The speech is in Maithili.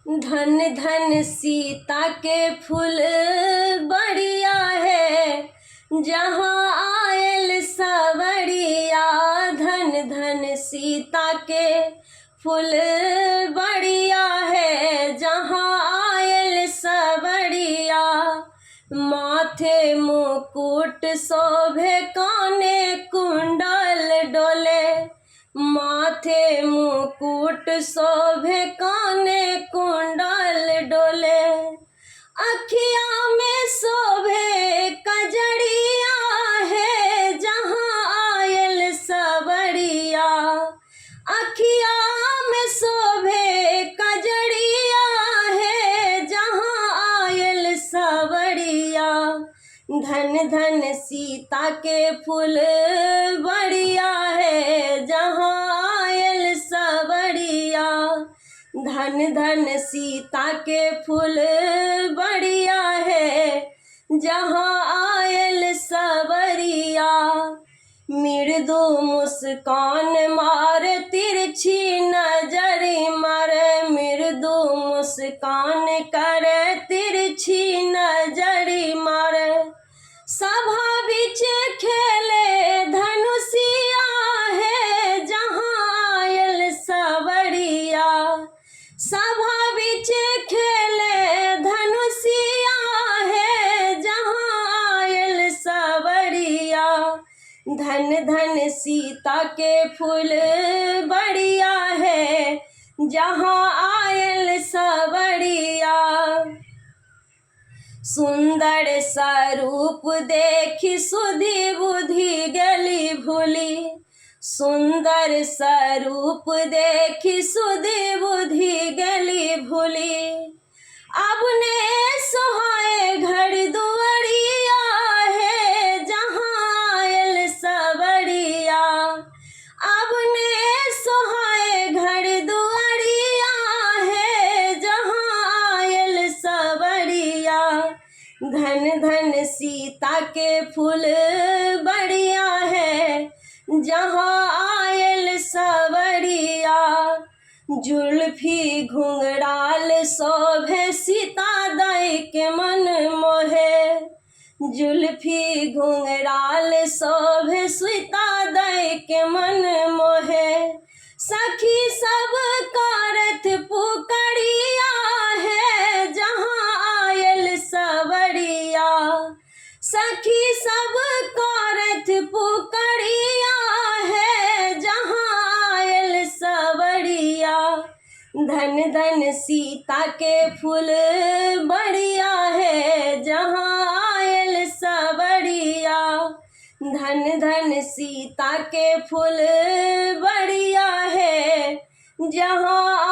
धन धन सीता के फूल बढ़िया है, जहाँ आयल सवरिया। धन धन सीता के फूल बढ़िया है, जहाँ आयल सवरिया। माथे मुकुट शोभे, काने कुंडल डोले। माथे मुकुट शोभे, काने कुंडल डोले। अखिया में शोभे कजरिया है, जहाँ आयल सवरिया। अखिया में शोभे कजरिया है, जहाँ आयल सवरिया। धन धन सीता के फूल बढ़िया है, जहाँ आयल सवरिया। धन धन सीता के फूल बढ़िया है, जहाँ आयल सवरिया। मृदु मुस्कान मारे, तिरछी नजरि मारे। मृदु मुस्कान करे, तिरछी नजरि मारे। सभा बिच खेले धनुषिया है, जहाँ आयल सवरिया। सभा बिच खेले धनुषिया है, जहाँ आयल सवरिया। धन धन सीता के फूल बढ़िया है, जहाँ आयल सवरिया। सुन्दर स्वरूप देखि सुधि बुधि गेली भूली। सुन्दर स्वरूप देखि सुधि बुधि गेली भूली। अब ने सोहाए घर दुआरिया है, जहाँ आयल सवरिया। अब ने सोहाए घर दुआरिया है, जहाँ आयल सवरिया। धन धन सीता के फूल बढ़िया है, जहाँ आयल सवरिया। जुल्फी घुंघराल शोभे, सीता दाई के मन मोहे। जुल्फी घुंघराल शोभे, सीता दाई के मन मोहे। सखी सब करत पुकरिया है, जहाँ आयल सवरिया। सखी सब करत पुकरिया है, जहाँ आयल सवरिया। धन धन सीता के फूल बढ़िया है, जहाँ आयल सवरिया। धन धन सीता के फूल बढ़िया है, जहाँ